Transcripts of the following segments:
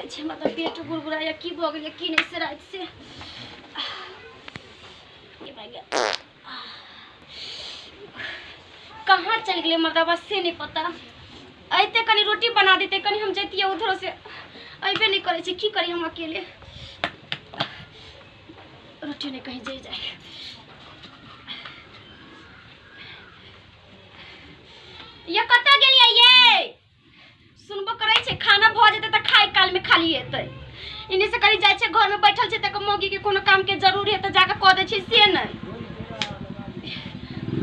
जाइ छै। हमरा तऽ पेट गुड़गुड़ाइए, की भऽ गेलै की नहि से राति से। ई भए गेल। कहाँ चलि गेलै मर्दाबा से नहि पता। अइते कनि रोटी बना देतै, कनि हम जैतियै उधरो से, अयबे नहि करै छै। की करी हम अकेले? रोटी नहि कहीं जरि जाय। ये कतऽ गेलियै ये? सुनबो करै छै, खाना भऽ जेतै तऽ खाय कालमे खाली एतै। इन्ने से कहीं जाइ छै, घरमे बैठल छै तऽ मौगीके कोनो कामके जरूरी है तऽ जाकऽ कऽ दै छै, से नहि।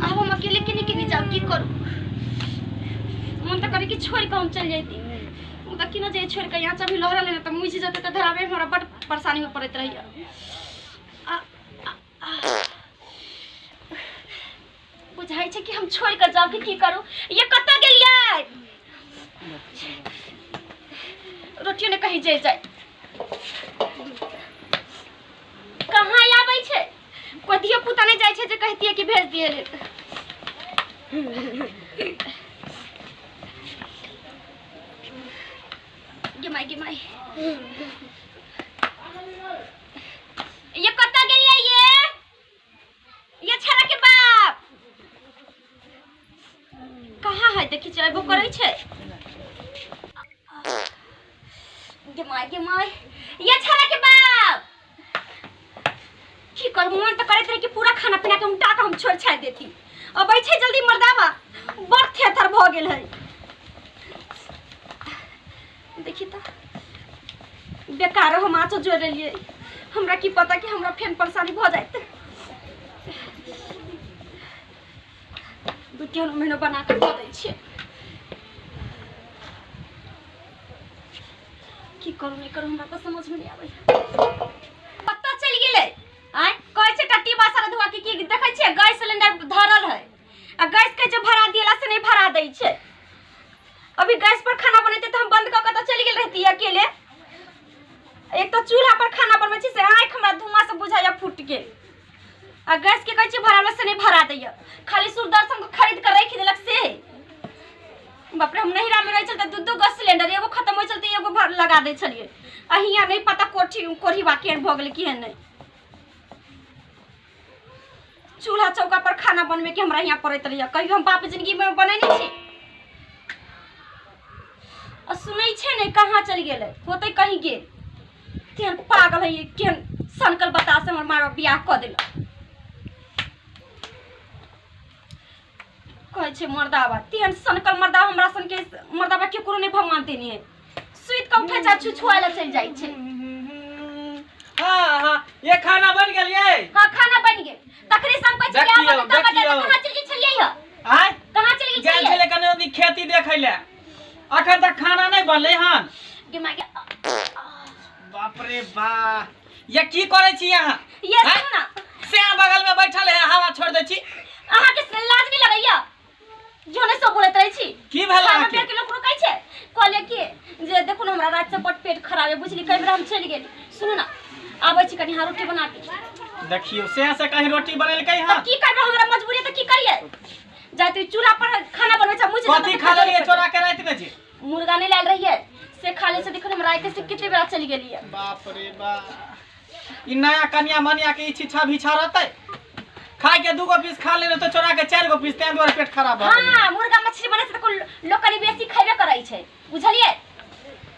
आब हम अकेले केने केने जाउ? की करू? मन तऽ करै कि छोड़ि कऽ हम चलि जैती, मुदा केना जाइ छोड़ि कऽ? यहाँ अभी लहरल है ने तऽ मुझि जेतै तऽ धराबे हमरा बड्ड परेशानीमे पड़ैत रहैए। आ बुझाइ छै कि हम छोड़ि कऽ जाउ कि की करू? ये कतऽ गेलियै? रोटियो ने कहीं जरि जाय। कहाँ आबै छै? कोइ धियो पुता नहि जाइ छै जे कहतियै कि भेज दियै लेल। गे माय, गे माय, ये कतऽ गेलियै ये? ये छड़ा के बाप कहाँ है? देखी छै, अयबो करै छै। गे माय, गे माय, ये छड़ा के बाप, की करू? मन तऽ करैत रहे कि पूरा खाना पीना के उल्टा के हम छोड़ छाड़ि देती। अबै छै जल्दी मर्दाबा, बड़ थेथर भऽ गेल है। देखी तऽ बेकार हम आँचो जोड़ि लेलियै। हमरा की पता कि हमरा फेर परेशानी भऽ जायत। 2-3 महीना बना कऽ दऽ दै छियै। की करू नहि करू, हमरा तऽ समझमे नहि आबै। कतऽ चलि गेलै? आँय, कहै छै टट्टी बासन धोआ के की? देखै छियै गैस सिलेंडर धरल है आ गैस कहै छै भरा दिएला से नहि भरा दै छै। अभी गैस पर खाना बनेते तऽ हम बंद कऽ कऽ तऽ चलि गेल रहती अकेले। एक तऽ चूल्हा पर खाना बनबै छी से आँखि हमरा धुआँ से बुझाइया फूटि गेल आ गैस के कहै छी भराबै से नहि भरा दैया। खाली सुदर्शन के खरीद कऽ राखि देलक से। बाप रे, हम नहिरा में रहै छल तऽ दू दू गो सिलेंडर, एगो खत्म होइ छल तऽ एगो भर लगा दै छलियै आ हियाँ नहि पता कोठी कोढ़ी बा केहन भऽ गेलै केहन नहि। चूल्हा चौका पर खाना बनबै के हमरा हियाँ पड़ैत रहैया। कहियो हम बाप जिंदगी में बनेने छी? आ सुनै छै ने, कहाँ चलि गेलै? होतै कहीं गेल। केहन पागल है, केहन सनकल बतास हमर माँ बाप बियाह कऽ देलक। कहै छै मर्दाबा तेहन सनकल मर्दा, हमरा सनके मर्दाबा केकरो नहि भगवान देने है। सुति कऽ उठै छै, छुछुआय लए चलि जाइ छै। हाँ हाँ, ये खाना बन गेल ये? हाँ, खाना बनि गेल। तखने से हम कहै छियै देखियौ, आबऽ तऽ बता। देखियौ। कहाँ चलि गेल छलियै ह? आय? कहाँ चलि गेल गेल छलियै? छलै कने ओनी खेती देखै ले। अखन तक खाना नहि बनलै हन। गे माय गे। बाप रे बा, ये की करै छी अहाँ? ये हैं? सुनू ना। से अहाँ बगल में बैठल है, हवा छोड़ दै छी। अहाँके लाज नहि लगैया जोने सब बोलैत रहै छी? की भेल खाना अहाँके? बेर के लोक रोकै छै? कहलियै कि जे देखू ने, हमरा राति से बड पेट खराब है, बुझली? कई बेर हम चलि गेली। सुनू ना, आबै छी कनि, अहाँ रोटी बना के। देखियौ, से से कहीं रोटी बनेलकै तऽ हन? की करबै, हमरा मजबूरी है तऽ की करियै? जाइत चूल्हा पर खाना बनबै छै, मुझे कथी खा लेलियै चोरा के राति में जी? मुर्गा नहीं लायल रहियै से खा ले से। देखो ने, हम राति से कते बेरा चलि गेलियै। बाप रे बा, ई नया कनिया मनिया के ई छिछा बिछा रहतै। खाय के दूगो पीस खा लेने तो चोरा के चारि गो पीस, तें दुआरे पेट खराब भऽ गेलै। हाँ, मुर्गा मछली बनै छै तऽ लोक कनि बेसी खयबे करै छै, बुझलियै?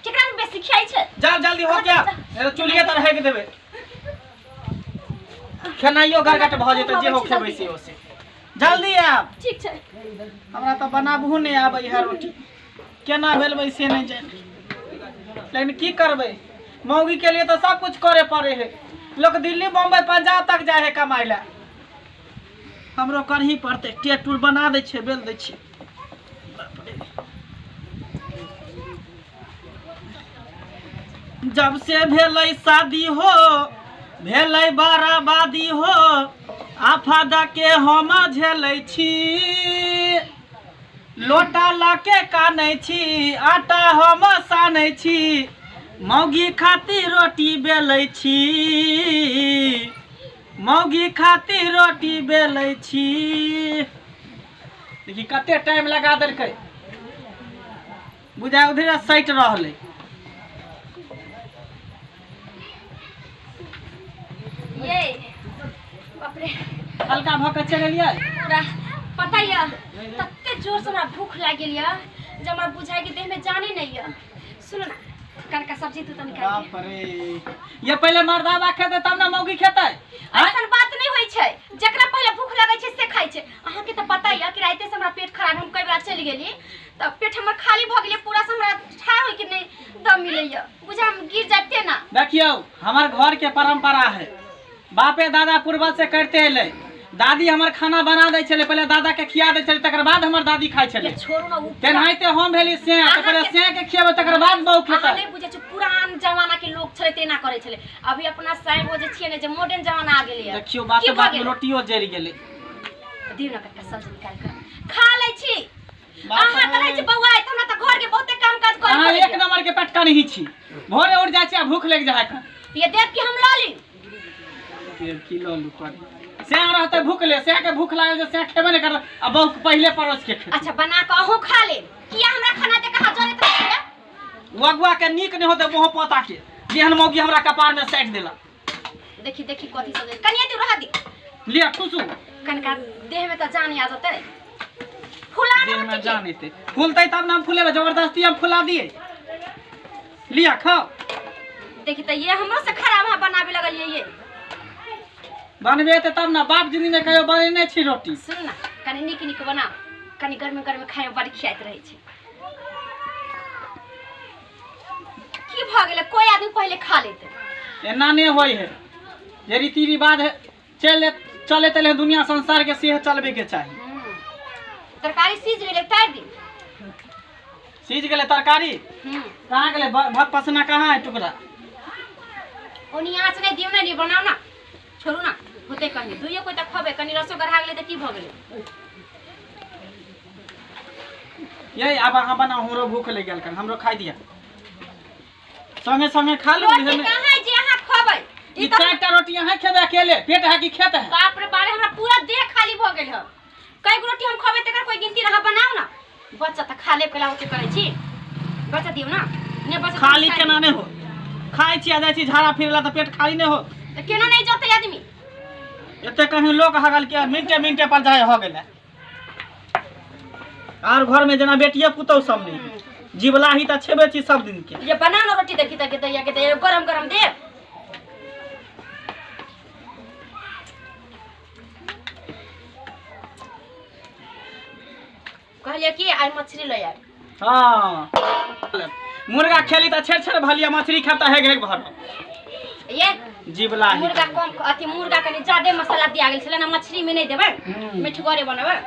केकरा में बेसी खियाइ छै? जाओ, जल्दी हो गया, नहीं तो चूल्हे तर हेक देबै। खेनाइयो गरगट भऽ जेतै। जे हो खेबै से हो से। जल्दी आयब। ठीक छै। हमरा तऽ बनाबहु नहि आबै है रोटी, केना बेलबै से नहि जानि। लेकिन की करबै, मौगी के लिए तऽ सब कुछ करे पड़े है। लोक दिल्ली, बम्बई, पंजाब तक जाइ है कमाइ लए, हमरो करही पड़तै। टेटूर बना दै छियै, बेल दै छियै। बाप रे। जब से भेलै शादी हो, भेलै बराबादी हो, आफद के हम झेलै छी। लोटा लऽ के कानै छी, आटा हम सानै छी, मौगी खातिर रोटी बेलै छी, मौगी खातिर रोटी बेलै छी। देखी कते टाइम लगा देलकै, बुझाय उधरे सटि रहलै। ये बाप रे। हल्का भऽ के चलि एलियै। पूरा पता यऽ, तते जोर से हमरा भूख लागि गेल यऽ जे हमरा बुझाइ कि देह में जाने नहीं यऽ। सुनो ना, कनका सब्जी तू तनिका बाप रे, ये पहिले मर्दाबा खेतै तब ने मौगी खेतै। ऐसन बात नहीं होइ छै, जकरा पहिले भूख लगै छै से खाइ छै। अहाँके तऽ पता यऽ कि राइते से हमरा पेट खराब, हम कई बेरा चलि गेली तऽ पेट हमर खाली भऽ गेलै पूरा, से हमरा ठाढ़ होइके नहि दम मिलैया, बुझा हम गिर जाते ना। देखियौ, हमर घर के परंपरा है, बापे दादा पूर्वज से करते एलै। दादी हमर खाना बना दै छलै, पहिले दादा के खिया दै छलै, तकर बाद हमर दादी खाइ छलै। ये छोड़ू ना, उ तेनाहिते हम भेली से, तऽ पहिले से के खियेबै तकर बाद बहू अहाँ खेतै। नहि बुझै छी, पुरान जमाना के लोक छलै तेना करै छलै, अभी अपना साहेब हो जे छियै ने जे मॉडर्न जमाना आ गेलै। देखियौ, बात की भऽ बात में गेलै? रोटियो जरि गेलै। दियौ ना कटका सब्जी निकालि कऽ खा लै छी। बाप अहाँ रे। तऽ रहै छी बौआ, तऽ हमरा तऽ घर के बहुते काम काज करे अहाँ पड़ैया। एक नंबर के पटका नहीं छी, भोरे उठ जाइ छी आ भूख लागि जाइ है। ये देव कि हम लऽ ली? की लऽ लू करी, सएह रहतै भूखले, सएह के भूख लागल जे सएह खेबे नहि करत आ बहू के पहिले परोस के खेतै। अच्छा, बना कऽ अहूँ खा लेब, किया हमरा खाना दे कहाँ जरैत रहैया? अगुआ के नीक नहि होतै मुँह पोता के, जेहन मौगी हमरा कपार में साटि देलक। देखी देखी कथी सब कनिया दूर रह दी। लिअ खुशू। कनका देह में तऽ जान आ जेतै। फुला देह में ना जान एतै, फूलतै तब ने हम फुलेबै, जबरदस्ती हम फुला दिए। लिअ खाओ। देखी तऽ ये हमरो से खराब अहाँ बनाबे लगलियै। ये बनबे तऽ तब ने, बाप जिंदगी में कहियो बनेने छी रोटी? सुन ना, कनि नीक नीक बनाओ, कनि गर्मे गर्मे खाय में बड़ खियाइत रहै छै। की भऽ गेलै, कोई आदमी पहिले खा लेतै? एना नहि होइ है, जे रीति रिवाज है चले चले तले दुनिया संसार के से चलबे के चाही। तरकारी सीज गेलै, उतारि दी। सीज गेलै तरकारी? कहाँ गेलै भात पसना, कहाँ है टुकड़ा? ओनी आँच नहि दियौ ने, नहीं बनाओ ना, छोड़ू ना, होतै कनि दुइयो कोइ तऽ खबै, कनि रसो गढ़ा गेलै तऽ की भऽ गेलै? ये आब अहाँ बनाउ, हमरो भूख लागि गेल, हमरो खाइ दिअ, संगे संगे खा लू। रोटी कहाँ है जे अहाँ खबै? ई ई तऽ चारिटा रोटी अहाँ खेबै अकेले, पेट है कि खेत है? बाप रे बाप, हमरा पूरा देह खाली भऽ गेल है। कई गो रोटी हम खबै तकर कोई गिनती रहा। बनाउ ना, बच्चा तऽ खा लेब, केला ओते करै छी, बच्चा दियौ ना ने बच्चा। खाली केना नहि हो? खाइ छी आ जाइ छी झाड़ा फिरला तऽ पेट खाली नहि हो? तऽ केना नहि जतै आदमी? एते कहीं लोक हगल के मिनटे मिनटे पर जाय हो गेलै, आर घर में जेना बेटिए पुतहु सब नहि, जीवलाही तऽ छेबे छी सब दिन के। ये बना ना रोटी, देखी तक दैया के दैया गरम गरम दे। कहलिए कि आइ मछली ले आयल। हाँ, मुर्गा खेली तऽ छेड़ छेड़ भलिया, मछली खाब तऽ हेग हेग भरब। ये जीवलाही मुर्गा कम, अथी मुर्गा कनि ज्यादे मसाला दिया गेल छलै ना, मछली में नहीं देबै, मिठगरे बनेबै।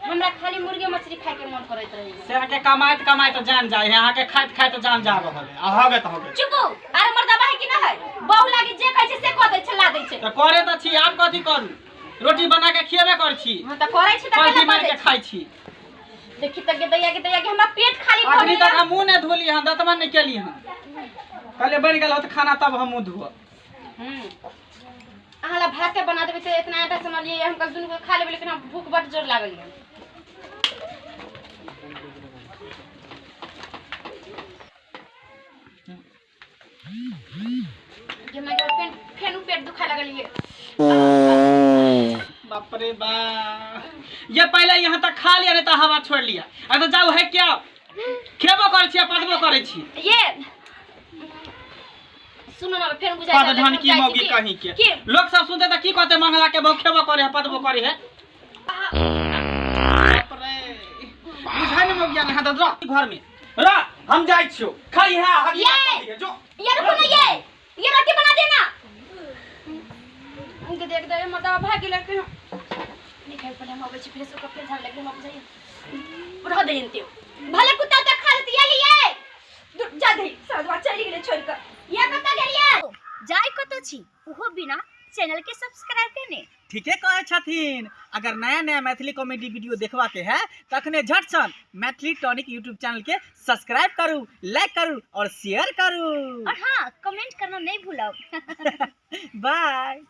हमरा खाली मुर्गे मछली खाय के मन करैत रहैया। से अहाँके कमाइत कमाइत जान जाइ है, अहाँके खाइत खाइत जान जा रहल है आ हगे तऽ हगे। चुपू, अरे मर्दबा है कि ना है? बहू लागी जे कहै छै से कऽ दै छै, ला दै छै। तऽ करे तऽ छी, आब कथी करू? रोटी बना के खिएबे कर छी। हाँ तऽ करै छी तऽ पलटी केना मारि के बजै छी? खाइ छी। देखी तऽ के दैया के दैया के हमरा पेट खाली भऽ अखनी गेल। तक हम मुँह नहि धोली हन, दतमन नहि केली हन, कहलियै बनि गेल होत खाना तब हम मुँह धोअब। अहाँ ला भाते बना देबै तऽ इतना आटा सनलियै हम, कल दुनू के खा लेबै, लेकिन हम भूख बड जोर लागल यऽ। जे मैं फेन फेन पेट दुखाए लागल ये। बाप रे बा, ये पहले यहाँ तक खा लिया, नहीं तो हवा छोड़ लिया। अरे तो जाओ है क्या, खेबो करै छी आ पदबो करै छी। ये सुनो ना, फेर बुझाइ पद ढन की मौगी कहीं के की लोग सब सुनते तऽ की कहते? मंगला के बहु खेबो करे है, पदबो करे है। बाप रे, बुझाइ ने मौगिया ने हाथ रह घर में रह, हम जाइ छियो, खाई है हगिया ये! जो। ये रुको ना, ये रोटी बना देना। उनके देख दे मर्दवा भाग गेल के नहीं खाइ पहिले, हम अबै छी, फेर से ओकर फेर झाड़ लगे, हम बुझाइए रह दे इनते भले कुत्ता तक खा लेती। ये लिए जा दे, साधवा चली गेलै छोड़ के। ये कतऽ गेलियै? जाय कतऽ छी, ओहो बिना चैनल के सब्सक्राइब केने? ठीके कहै छथिन। अगर नया नया मैथिली कॉमेडी वीडियो देखबा के है तखने झट सन मैथिली टॉनिक यूट्यूब चैनल के सब्सक्राइब करू, लाइक करू और शेयर करू। और हाँ, कमेंट करना नहीं भूलब। बाय।